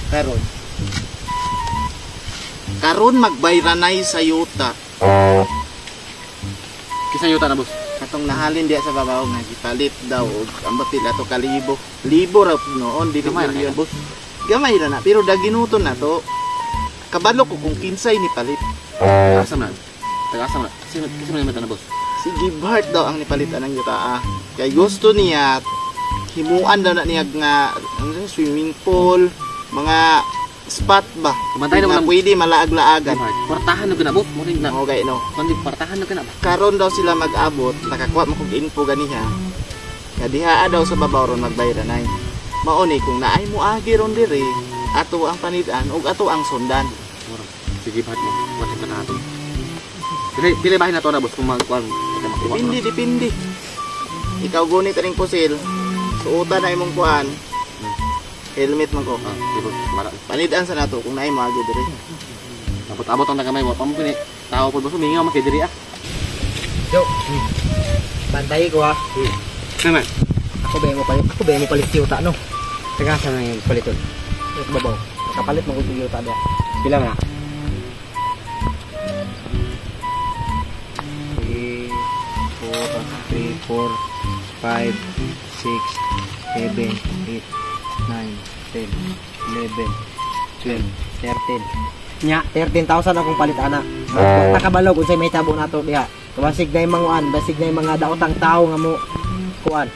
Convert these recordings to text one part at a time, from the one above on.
Karon. Karon magbayranay sa yuta. Kisa yuta na, boss. Katong nahalin diya sa babaw nga gipalit daw og ambot pila to ka libo. Libo ra noon dili Gamay ra milyon. kay, boss. Gamay ra na pero daginuton na to. Kabalo ko kung kinsay ni palit. Taga-asa man. Taga-asa man. Kasi kasi man na, boss. Si Gibhart daw ang nipalit anang yuta ah. Kay gusto niya himuan daw na niya nga ano yun, swimming pool, mga spot ba. Kumantay Nga naman ang- pwede malaag-laagan. Kwartahan na gina, boss. Mo rin na. Okay no. Kundi kwartahan na gina ba? Karon daw sila mag-abot, nakakuha mo kog info ganiha. Nga dihaa daw sa babaw ron magbayranay. Mao ni kung naay mo agi ron diri, ato ang panidan ug ato ang sundan. Mura. Sige, bahat mo. Wala ka na ato. Pili, pili bahin na to na, boss, kung magkuhan. Depende, depende. Ikaw gunit aning pusil. Suotan na imong kuan. Helmet man ko. Ah, di boss. Wala. Panidan sa nato kung naay mo agi diri. Abot-abot ang nagamay mo. Pamukini. Tao po, boss. Humingaw, makidiri ah. Yo. Bantay ko ha. Naman. Ako ba mo palit yuta no? Taga sa nang yung paliton. Sa babaw. Nakapalit mo kung yuta dia. Pila na? 3 4 3 4 5 6 7 8 9 10 11 12 13. Nya, 13,000 akong palit ana. Kung takabalo kung say may tabo nato diha. Basig na yung mga uan, basig na yung mga daotang tao nga mo kuan.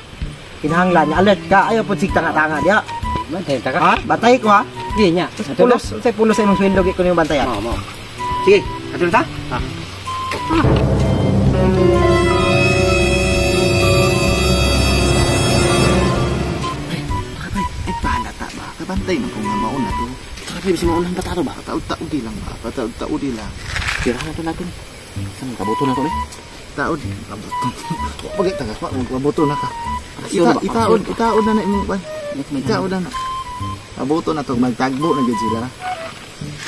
Kinahanglan nya alert ka, ayaw pud sig tanga-tanga diha. Bantay ta ka. Ha? Bantay ko ha. Di nya. Pulos, unsay pulos sa imong sweldo gi ko nimo bantayan. Mao mao. Sige, ato na ta. Ah. Ay pahalata ba? Kabantay man kung nga mao na to. Tara, pre, bisa maunahan pa tato ba? Pataod-taod di lang ba? Pataod-taod di lang. Tirahan na to natin. Saan kabuto na to, eh? Taod, kabuto. Wa pagay taga pa, kabuto na ka. Aksyon ba? Itaod, Aksyon. itaod na na imong kuan. Itaod na na. Kabuto na to, magtagbo na gyud sila.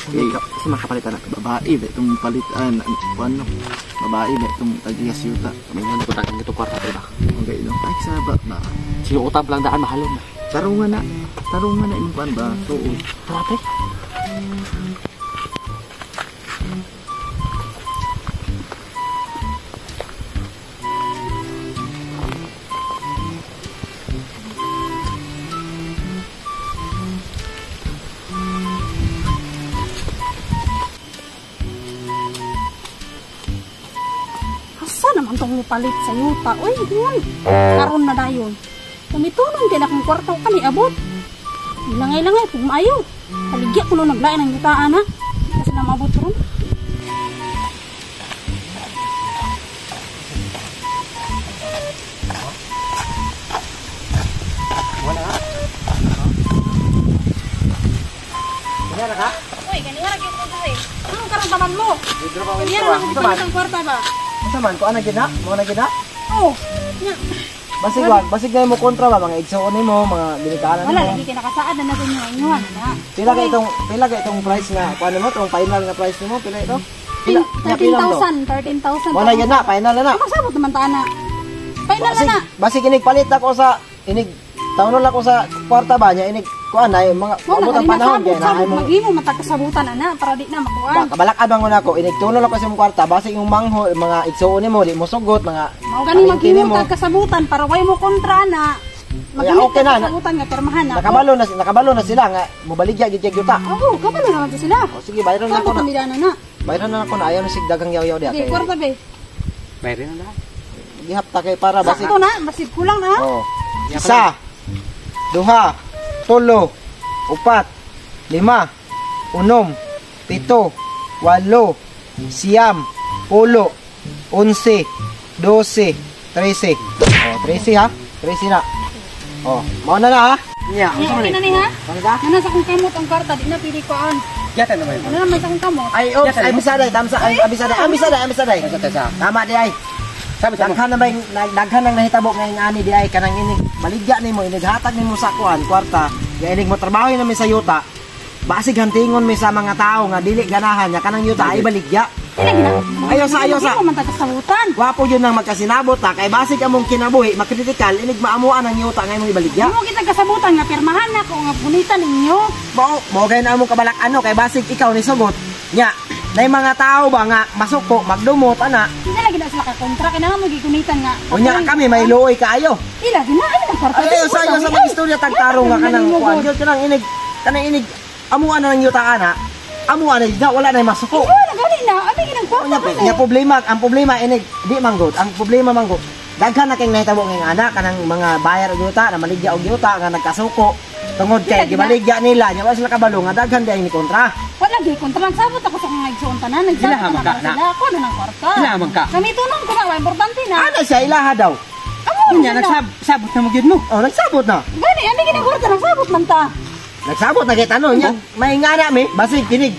Okay. Kasi makapalitan na. Babae ba itong palitan, kuan no. Babae ba itong tagiyas yuta. May mga kutakan ito kwarta, pre ba? Okay no. Ay saba ba. Sino utang lang daan, mahalon na. Tarungan na. Tarungan na imong kuan ba? Tuod. Tara, pre. Asa naman tong mupalit sa yuta? Uy, yun. Karon na dayon. Kumitunon kay na akong kwarta kani abot. Langay-langay pug maayo. Paligya ko no naglain ang yuta ana. Kasi na maabot ron. Wala na ka? Uy, ganiha ra gyud ko dai. Anong karon taman mo? Ganiha ra akong palit ang kwarta ba? Unsa man ko ana gid na? Mo na gid na? Oh. Nya, Basig wag, basig na mo kontra ba mga igsuon nimo, mga ginikanan wala nimo. lagi kay nakasaad na nato inyo inyo na. Pila kay itong price nga kuan nimo, itong final nga price nimo, pila ito? Pila, nya, pila to? 13,000, 13,000. Wala yan na, final na na. Makasabot naman ta ana. Final na Basig, na. basig inig palit ako sa inig tawnon ako sa kwarta ba niya inig kuan ay mga Wala abot ang ka panahon nasabot, kay na ay sabot mo. maghimo matagkasabutan ana para di na makuan. Ba, kabalak-ad man ako, inig tunol ako sa imong kwarta, basig yung mangho, mga igsuon nimo, di mo sugot, mga Mao gani parinti maghimo nimo. tagkasabutan para way mo kontra na. Kaya Maghimo okay na, tagkasabutan nga pirmahan na. Nakabalo na sila nga mobaligya gid yuta. Oo, kabalo naman to sila. O sige, bayron na ako Sabot na. na na na. Bayron na ako na ayaw na sig daghang yaw-yaw diha Di kay. kwarta be. Bayrin na lahat. Gihapta kay para basig. Sakto na, basig kulang na. Oh. Isa, duha, tulo, upat, lima, unom, pito, walo, siyam, pulo, 11, 12, 13. Oh, 13 ha? 13 na. Oh, mao na na ha? Nya, Nya, unsa man okay ni? na ni ha. Mao na ka? Nana sa akong kamot ang kwarta, di na pili koan. Yata naman. Ano naman sa akong kamot? Ay, oops, ay bisaday, tamsa, ay abisaday, abisaday, abisaday. Unsa ta sa? Tama di ay. Sabi sa mo. Daghan na ba yung, daghan nang nahitabo ngayong ani di ay kanang inig baligya nimo inig hatag nimo sa kuan kwarta nga inig mo trabaho namin sa yuta. Basig hantingon mi sa mga tao nga dili ganahan nya kanang yuta ay baligya. Ila gina. Ayaw sa, ayaw sa. Di mo man tagasabutan. Wapo yun nang magkasinabot ta kay basig among kinabuhi makritikal inig maamuan ang yuta nga imong ibaligya. Di mo kita kasabutan nga pirmahan na ko nga punitan ninyo. Mao mao kay na among kabalak ano kay basig ikaw ni sugot. Nya, nay mga tao ba nga masuko magdumot ana. Hindi lagi na sila ka kontra kay nga mo gigunitan nga. Unya kami may luoy kaayo. Ila gina ay nang kwarta. Ay, sa iyo sa mag-istorya tagtarong nga kanang kuan gyud kanang inig amuan na ng yuta ana. Amuan na jud wala na masuko. Wala gani na, abi ginang kwarta. Unya man, nya eh. problema, ang problema inig di manggod. Ang problema manggod. Daghan na kay nahitabo ngayong anak kanang mga bayar og yuta na maligya og yuta nga nagkasuko tungod kay Ila, gina. gibaligya nila nya wala sila kabalo nga daghan di ay ni kontra. Wala gyud kontra nagsabot ako sa mga igsoon tanan, nagsabot Ilaha man na ka, ako na. sila. Ako na ng kwarta. Ilaha man ka. Gamitonon ko na, wa importante na. Ana siya ilaha daw. Amo Unya na. nagsabot na mo gyud mo. Oh, nagsabot na. Gani abi ginang kwarta nagsabot man ta. Nagsabot na kay tanon nya. May nga na mi basig kinig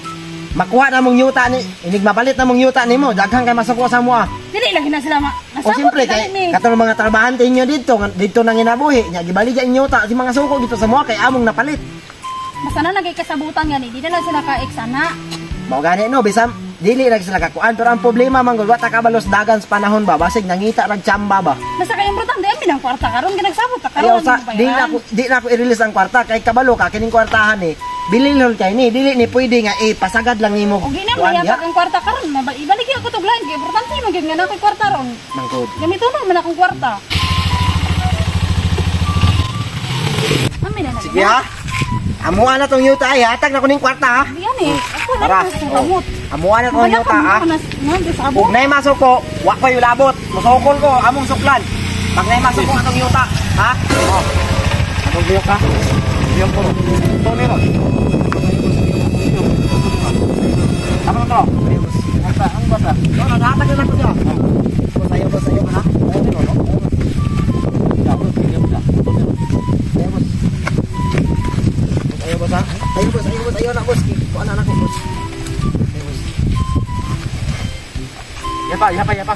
makuha na mong yuta ni inig mapalit na mong yuta nimo daghan kay masuko sa moa. Dili lagi na sila ma. O Nasabot siyempre na kay ni. katong mga trabahante inyo dito nga dito nang ginabuhi nya gibaligya ang yuta si mga suko dito sa moa kay among napalit. Basta na nagay kasabutan gani, di na lang sila ka-ex ana. Mao gani no bisam dili ra sila kakuan pero ang problema man gud wa ta kabalos dagan sa panahon ba basig nangita rag tsamba ba. Basta kay importante abi ng kwarta karon ginagsabot ta Ayaw karon. sa di na ako i-release ang kwarta kay kabalo ka kining kwartahan ni. Bililhon kay ni dili ni pwede nga ipasagad lang nimo. Og ina Kuan may diha. ang kwarta karon, ibalik ako tuglan kay importante man gyud nga na ako'y kwarta ron. Mangkod. Gamitonon man akong kwarta. Amin na Sige ha. Amuan na tong yuta ay hatag na ko ning kwarta ha. Yan eh. Ako na Tara. lang sa kamot. Amuan na tong yuta ha. Sabot. Ug nay masuko, wa ko'y labot. Musukol ko among suklan. Pag nay masuko atong yuta, ha? Oh. Atong biyok ka. Biyok ko. Ito meron. Tama na to. Basta, ang basta. No, naghatag na lang ko diha. Boss, ayo boss, ayo ha. Ayo boss. Ayo boss ha. Ayo boss, ayo boss, ayo na boss. Kuan na nako boss. Ayo boss. Yapa, yapa, yapa.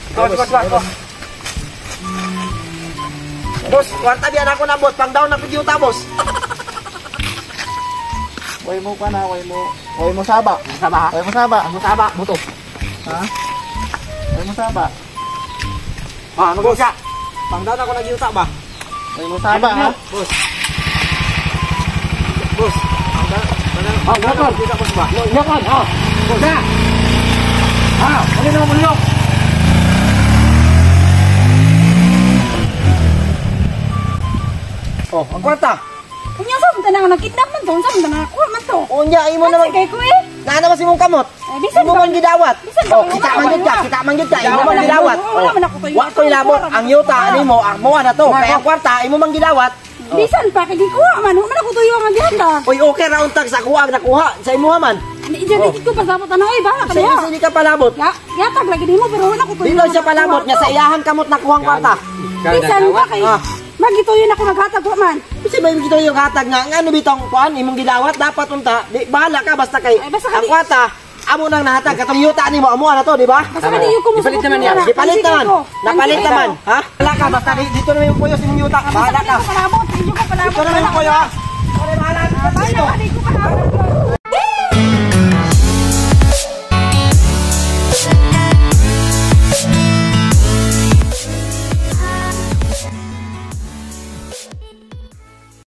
Ikaw, Ayo, ikaw, boss, ikaw, ayo, ikaw. boss. Boss, kwarta biyan ako na boss, pang down na pud yuta boss. Way mo pa na, way mo saba. Saba ha. Way mo saba. Ang saba, buto. Ha? Way mo saba. Ah, ano Boss. ka? Pang down ako nagyuta ba? Way mo saba ha. Boss. Boss. Pang down. Ah, Pang down wala. ako nagyuta boss ba? Yakan, ah. Boss. Ah, ano na mo niyo? Oh, ang kwarta. Unya sa man tanang nagkidnap man to, unsa man tanang nakuha man to. Unya imo Naman naman. kay ko eh. Naa naman si mong kamot. Eh, bisan Imo ba- man gidawat. bisan ba Oh, kayo? kita Wala man gyud ka, wala. kita man gyud ka, imo Wala man man gidawat. ako, wala man ako kayo. Wa ko'y labot ang yuta nimo, amuha na to. Kaya ang kwarta imo man gidawat. Oh. Bisan pa kay gikuha man, human ako tuyo nga gihatag. Uy, okay ra untag sa kuha ang nakuha sa imuha man. Ani dyan Oh. di ko pasabot ana oy, bahala ka Sa diha. hindi ka palabot. Ya, yatag lagi nimo pero wala ko tuyo. Dili siya palabot nga sa iyahang kamot nakuha ang kwarta. Bisan pa kay Ah. magituyo na ako naghatag wa man. Kasi may gito yung hatag nga ngano bitong kuan imong gidawat dapat unta di bahala ka basta kay Ay, basta ang kadi- kwarta amo nang nahatag katong yuta nimo amo na to di ba? Basta kadi yung kumusabot Ipalit naman niya. Gipalit naman. Napalit naman. Ha? Bahala ka basta dito na yung puyos imong yuta. Basta Bahala kadi ka. ko palabot, di ko palabot. Dito na yung puyo ha. Wala bahala ka Bahala dito. ka, di ko palabot.